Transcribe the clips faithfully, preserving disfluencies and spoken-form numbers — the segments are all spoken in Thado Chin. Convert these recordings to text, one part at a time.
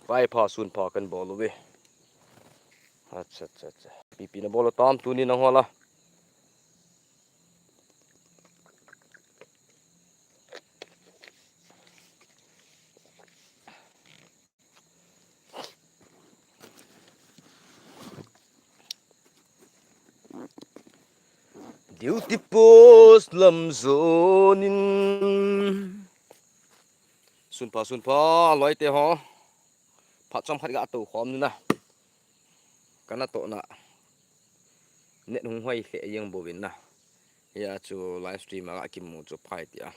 Vaipha sunpha kan bol uve. Acha, acha, acha. Ipi ipi na bol tam tuni nangho la. Duty post lam jonin. Sunpha, sunpha, loite ho. Phat chomkhat ga tou khom na. Kana tohna. Net hung hoi lheh jeng bouvin na. Hia chu live stream a ga kimu chu phai tia.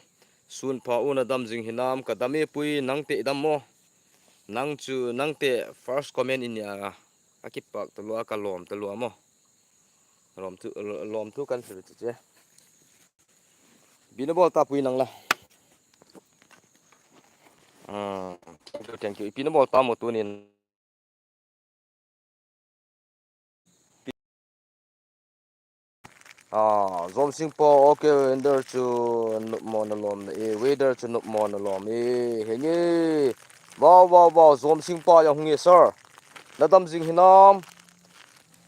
Sunpha u, na dam jing hinam? Ka dam e pu, nang te dam mo? Nang chu, nang te first comment in a, a kipak talou a, ka lom talou a mo. Lom thu, lom thu kan sei chu che. Ipi na bol ta pu nang la. Ah, thank you, thank you. Ipi na bol ta mo tunin. Ah, Jomsing pa, okay, weather chu nopmo na lom na e, weather chu nopmo na lom e, henge. Wow, wow, wow, Jomsing pa jong hung e, sir. Na dam jing hinam?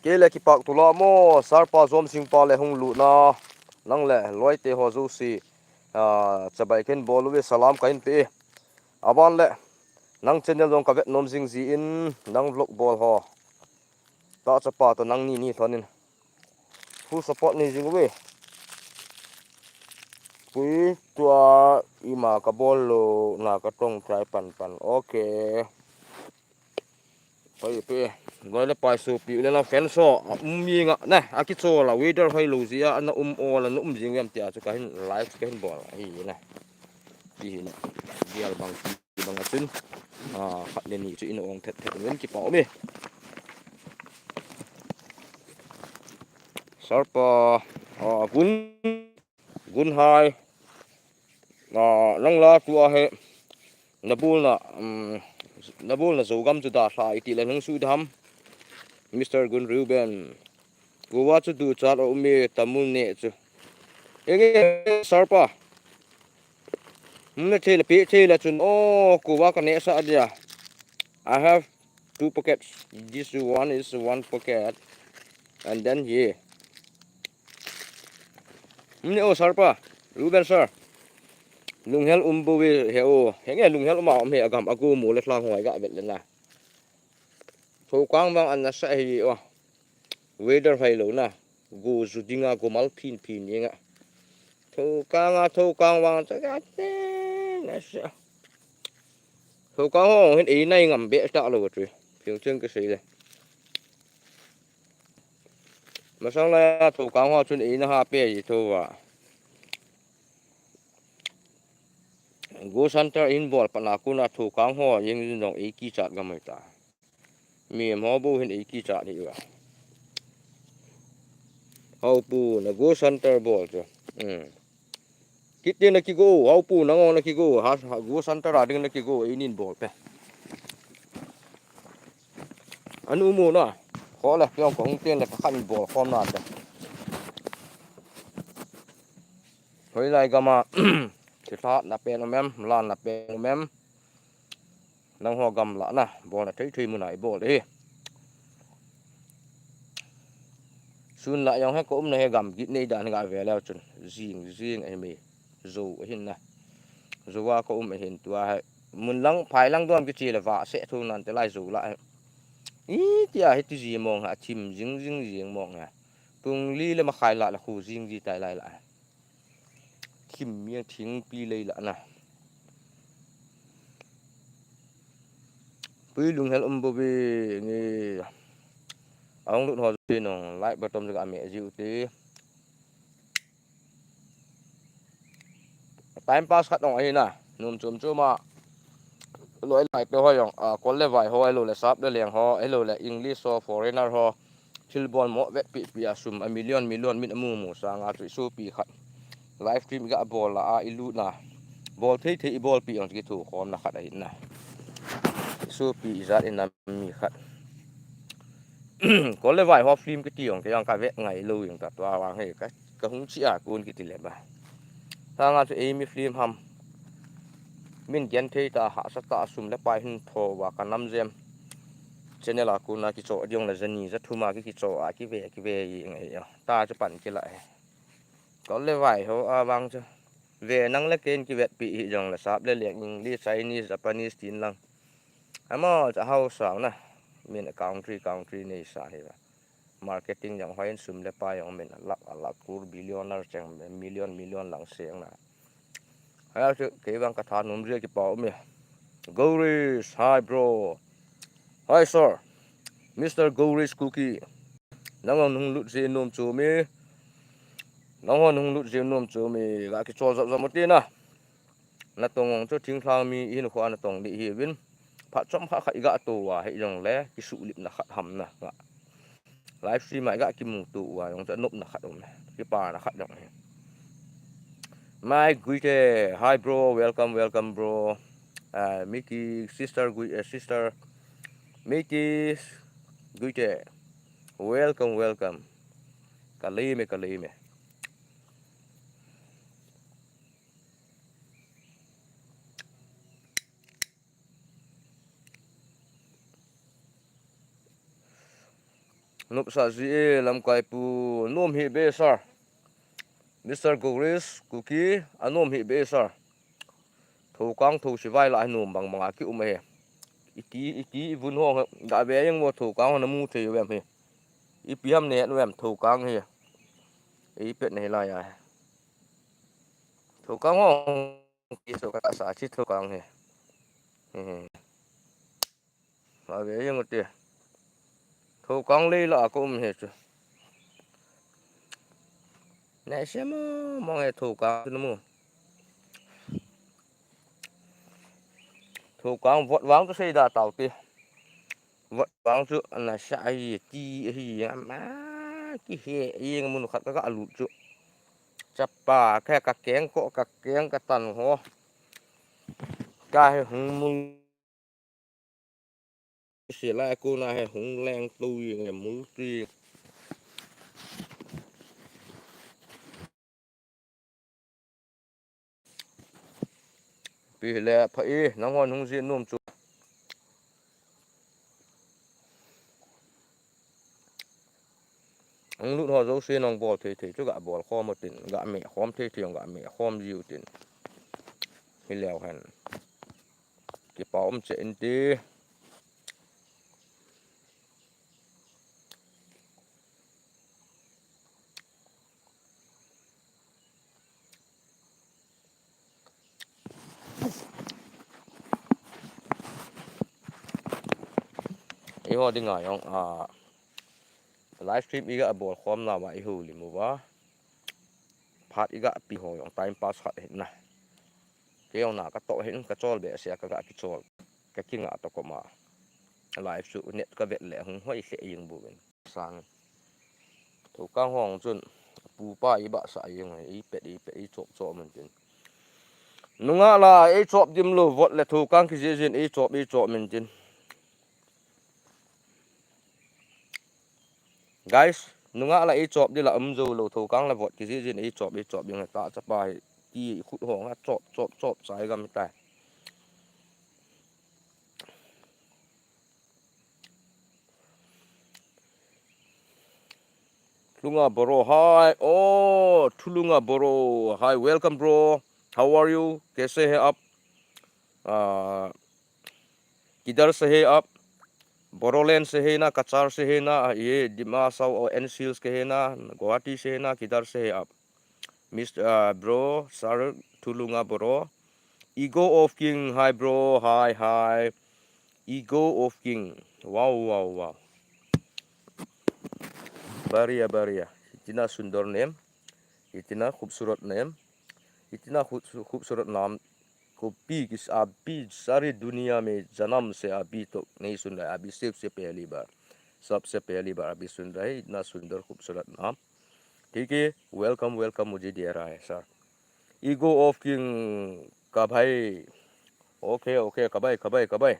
Kei le kipak tulou mo, sir pa Jomsing pa le hung lut na. Nang le loite ho jouse, ah, chabai ken bol uve, salam kahin pe e. Aban le, nang channel jong ka vet nom jing jin, nang vlog bol ho. Ta chapa to nang ni ni thonin. Full support nei jing uve. Pui tua ima ka bol lou na ka tong chai pan pan. Okay. Hoi pe. Goi le pai su pi le na fan so. Um mi nga na. Aki cho la weather hoi lou jia na um o la na um jing vem tia chu kahin live kahin bol. Hi na. Ti hi na. Dial bang ti bang a chun. Ah, khat le ni chu in ong thet thet wen ki pa mi. Sir pa. Ah, gun. Gun hai. Ah, nang la tua he. Na bul na, um, na bul na Zogam chu da sa iti le nang su dam. Mister Gun Reuben. Kuva chu du chat o mi tamul ne chu. Enge sir pa. Ne thei le pe thei le chun o kuva ka ne sa dia. I have two pockets. This one is one pocket. And then here. Ne o sir pa. Reuben sir. Lunghel um bou ve he o. Henge lunghel um a um he agam agu mu le thlang hoi ga vet le na. Thokang vang an nasa hi o. Weather hai lou na. Go ju dinga go mal phin phin inga. Thokang a thokang vang cha ga te nasa. Thokang ho hin ei nai ngam be ta lou tu. Phiu cheng ka sei le. Masang la thokang ho chun ei na ha pe ji tho va. Go center in bol pa na ku na thokang ho jing jin dong ei ki chat ga mai ta. Mi mo bu hin ei ki chat hi wa. Hau pu na go center bol chu. Hmm. Kit te na ki go, hau pu na ngo na ki go, ha, ha go center a ding na ki go, ei nin bol pe. Anu mu na. Ko la kyong ko hung ten la ka khan bol khom na te. Hoi lai gama. Ki tha na pen um em, lan na pen um em. Nang ho gam la na, bol na thei thei mu na i bol de. Sun la jong he ko um na he gam git nei dan ga ve leu chun. Jing, jing a hi mi. Zo a hin na. Zo a ko um a hin tua he. Mun lang, phai lang dom ki chi le va se thu nan te lai zo la he. I tia he ti ji mong ha, thim jing jing jing mong ha. Pung li le ma khai la la khu jing ji tai lai la. Thim miang thing pi lei la na. Pui lung hel um bo bi ngi. Aung lut ho bi nong like button ga me jiu ti. Time pass khat nong ahi na. Num chum chum a. Loi lai te ho jong, a, kol le vai ho, elo le sap le leng ho, elo le English ho, foreigner ho, thil bol mo vet pi pi a sum a million, million min a mu mu sanga chu i sopi khat. Live stream i ga bol la a i lut na. Bol thei thei i bol pi jong chu ki thu khom na khat ahi na. I sopi i jat in na mi khat. Kol le vai ho film kiti jong, kei jong ka vet ngai lou jong ta tua vang he ka, ka hung chi a kun kiti le ba. Sanga chu ei mi film ham. Min gen thei ta, hahsa ta, sum le pai hin tho va ka nam jem. Channel a kuna kicho diong la jani ja thuma ki kicho a kive kive i ngai a. Ta chu pan kila he. Kol le vai ho a vang chu. Ve nang le ken kivet pi hi jong la sap le leng English, Chinese, Japanese tin lang. Amo cha hau sang na. Min country country nei sa hi va. Marketing jong hoi in sum le pai jong min a lakh a lakh kur billionaire cheng million million lang seng na. Haya chu kei vang ka tha nom ria kipa um e. Goris, hi bro. Hi sir. Mister Goris Kuki. Nang hung lut ji nom chu mi. Nang hung lut ji nom chu mi. Ga kichol jap jap mo ti na. Na tong ong chu thingthang mi in kho na tong di hi vin. Phat chom kha kha i ga to wa hi jong le kisulip na khat ham na nga. Live stream a i ga kimu to wa jong chu nop na khat um. Kipa na khat jong hi. Mai Guite, hi bro, welcome, welcome bro. Uh, Mickey, sister Gui, uh, sister Mickey Guite, welcome, welcome. Kalime, kalime. Nopsa ji e, lamkai pu, nom hi be sir. Mister Goris Kuki, anom hi be sir. Thokang tho sivai la hi nom bang bang a ki um he. Iti iti i vun ho ga ve yang mo thokang na mu thei vem he. Ipi ham ne vem thokang he. I pet ne la ya. Thokang ho. Ki so ka sa chi thokang he. He he. Ma ve yang te. Thokang lei la ko um he chu. Nai se mo mo he thokang chu mo. Thokang vot vang chu sei da tau te. Vot vang chu na sa ai ti hi ma ki he yang mun khat ka ka lu chu. Chapa ka ka keng ko ka keng ka tan ho. Ka he hung mun. Sila ko na he hung leng tu ye mul ti. Pi le pha i nang hon hung ji nom chu. Ang lut ho jouse nang bol thei thei chu ga bol khom tin, ga me khom thei thei ga me khom jiu tin. Hi leo hen. Kipa um che in ti. Eiho dinga jong a live stream i ga bol khom na ma i hu limu va. Phat i ga pi ho jong time pass khat hin na. Kei jong na ka to hin ka chol be sia ka ga ki chol. Ka kinga to ko ma. Live su net ka vet le hung hoi se jing bu in. Sang. Thokang hong chun pu pa i ba sa jing i pet i pet i chop chop man tin. Nunga la i chop dim lo vot le thokang ki jin i chop i chop man tin. Guys, nunga la i chop di la um jo lo thokang la vot ki jin i chop i chop ding ta chapa hi ki khut hong a chop chop chop sai gam tai. Thulunga bro, hi. Oh, Thulunga bro, hi. Welcome bro. How are you? Kaise hai aap? Uh, kidhar se hai aap? Bodoland se hai na, Cachar se hai na, ye Dima Hasao aur N C Hills ke hai na, Guwahati se hai na, kidhar se hai aap? Mister, uh, bro, sir, Thulunga bro. Ego of King, hi bro, hi, hi. Ego of King. Wow, wow, wow. Bariya, bariya. Itina sundar name. Itina khubsurat name. Itina khub-, khubsurat naam. Copy kis abhi sari duniya mein janam se abhi tak nahi sun raha, abhi sabse pehli baar, sabse pehli baar abhi sun raha hai, itna sundar khubsurat naam. ठीक है, welcome, welcome mujhe de raha hai sir. Ego of King ka bhai. Okay, okay, ka bhai, ka bhai, ka bhai.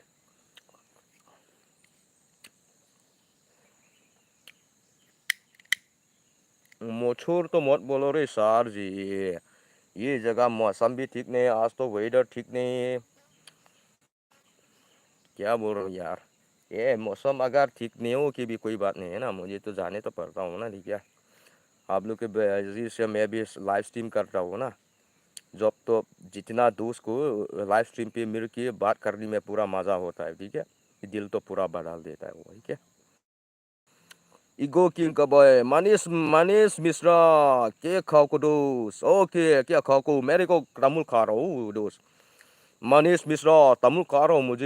मच्छर तो मत बोलो रे सर जी, ये जगह मौसम भी ठीक नहीं है, आज तो वेदर ठीक नहीं है, क्या बोल रहे हो यार? ये मौसम अगर ठीक नहीं हो कि भी कोई बात नहीं है ना, मुझे तो जाने तो पड़ता हूँ ना, ठीक है? आप लोग के वजह से मैं भी लाइव स्ट्रीम करता हूँ ना। जब तो जितना दोस्त को लाइव स्ट्रीम पे मिल के बात करने में पूरा मज़ा होता है, ठीक है? दिल तो पूरा बदल देता है वो, ठीक है? Ego King का बॉय मनीष, मनीष मिश्रा, के खाओ को दोस्त? ओके, क्या खाओ को? मेरे को तमुल खा रहा हूँ दोस्त। मनीष मिश्रा, तमुल खा रहा हूँ मुझे।